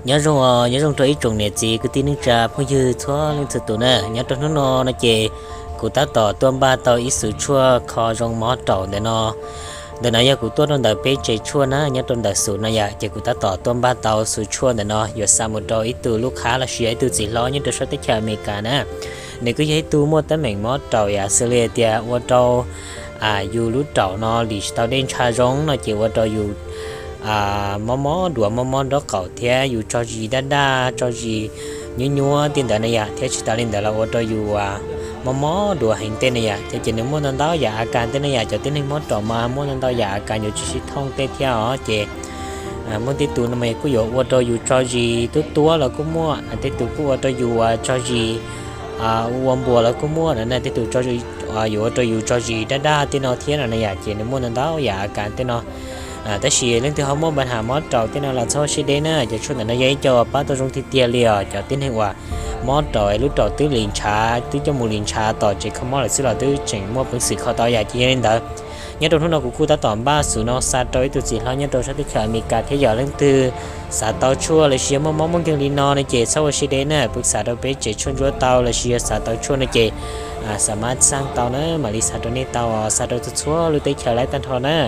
Nyob zoo, nyob zoo rau ib tsoom niam txiv kwv tij neej tsa phooj ywg txhua leej txhua tus na. Nyob rau hnub no no ces kuv tab tom tuaj npaj tau ib xuv tshuaj kho zoo mob raum ntawm no. Ntawm no yog kuv tuaj rau ntawm peb tsev tshuaj na, nyob rau ntawm xuv no yom, ces kuv tab tom tuaj npaj tau xuv tshuaj ntawm no yuav xa mus rau ib tug lub qhab los sis yog ib tug txiv hlob nyob rau sab teb chaws Amelikas na. Nws kuj yog ib tug muaj teeb meem mob raum yam xws li tias ua rau yus lub raum no lim tsis tau dej ntsha zoo no ces ua rau yus mob mob duav mob mob nraub qaum thiab yus tso zis daj daj tso zis nyuab nyuab tej ntawd na yom, thiab tsis tas li ntawd los ua rau yus mob mob duav heev tej na yom. Thiab ces nws muaj ntau ntau yam a kas tej na yom, cov tib neeg mob raum mas muaj ntau ntau yam a kas yuav tsis sib thooj tej thiab os. Ces muaj tej tus no mas kuj yuav ua rau yus tso zis tub tuab los kuj muaj, tej tus kuj ua rau yus tso zis ua npuas los kuj muaj no na, tej tus yuav ua rau yus tso zis daj daj tej no thiab no na yom. Ces nws muaj ntau ntau yam a kas tej no. Tab sis leej twg ho muaj npa nham mob raum tej no los txhob siab deb na, cov tshuaj ntawm no yog ib co uas pab tau zoo tiag tiag li os. Cov tib neeg uas mob raum es lub raum twb lim ntshav twb coj mus lim ntshav tom tsev kho mob lawm xwb los twb tseem muaj peev xwm kho tau yom. Ces yog li ntawd, nyob rau hnub no kuv kuj tab tom npaj xuv no xa rau ib tug txiv hlob nyob rau sab teb chaws Amelikas thiab yog leej twg xav tau tshuaj los sis yog muaj mob muaj nkeeg li no no ces txhob ua siab deb na, peb xav rau peb tsev tshuaj ntsuab tau los sis yog xav tau tshuaj no ces xa mab xaj tau na mam li xa rau nej tau, xa rau txhua txhua lub teb chaws laib tag nrho na.